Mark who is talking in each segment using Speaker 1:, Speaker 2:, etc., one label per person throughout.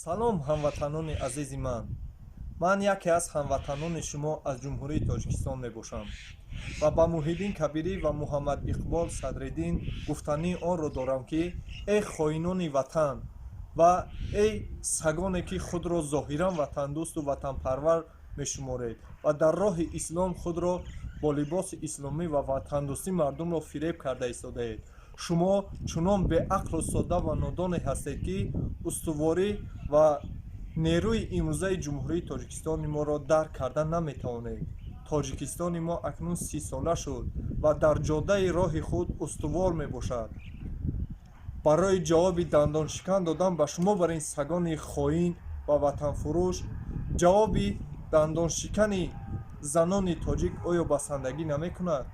Speaker 1: Салом, ҳамватанони азизи ман. Ман яке аз ҳамватанони шумо аз Ҷумҳурии Тоҷикистон мебошам ва ба Муҳиддин Кабирӣ ва Муҳаммад Иқбол Садриддин гуфтании онро дорам, ки эй хоинони ватан ва эй сагоне, ки худро зоҳиран ватандӯсту ватанпарвар мешуморед ва дар роҳи ислом худро бо либоси исломӣ ва ватандӯстӣ мардумро фиреб карда истодаед, шумо чунон беақлу содда ва нодоне ҳастед, ки устуворӣ ва нерӯи имрӯзаи Ҷумҳурии Тоҷикистони моро дарк карда наметавонед. Тоҷикистони мо акнун 30-сола шуд ва дар ҷодаи роҳи худ устувор мебошад. Барои ҷавоби дандоншикан додан ба шумо, бар ин сагони хоин ва ватанфурӯш, ҷавоби дандоншикани занони тоҷик оё басандагӣ намекунад?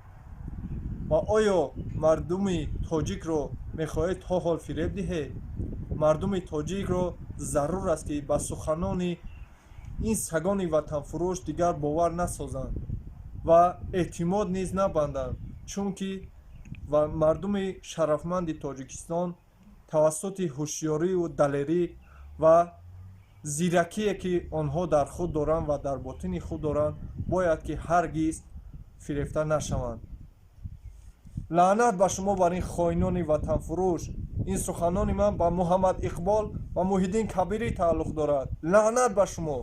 Speaker 1: Ва оё мардуми тоҷикро мехоҳед то ҳол фиреб диҳед? Мардуми тоҷикро зарур аст, ки ба суханони ин сагони ватанфурӯш дигар бовар насозанд ва эътимод низ набанданд, чунки ва мардуми шарафманди Тоҷикистон тавассути ҳушёрию далерӣ ва зиракие, ки онҳо дар худ доранд ва дар ботини худ доранд, бояд ки ҳаргиз фирефта нашаванд. Лаънат ба шумо, бар ин хоинони ватанфурӯш. Ин суханони ман ба Муҳаммад Иқбол ва Муҳиддин Кабирӣ тааллуқ дорад. Лаънат ба шумо.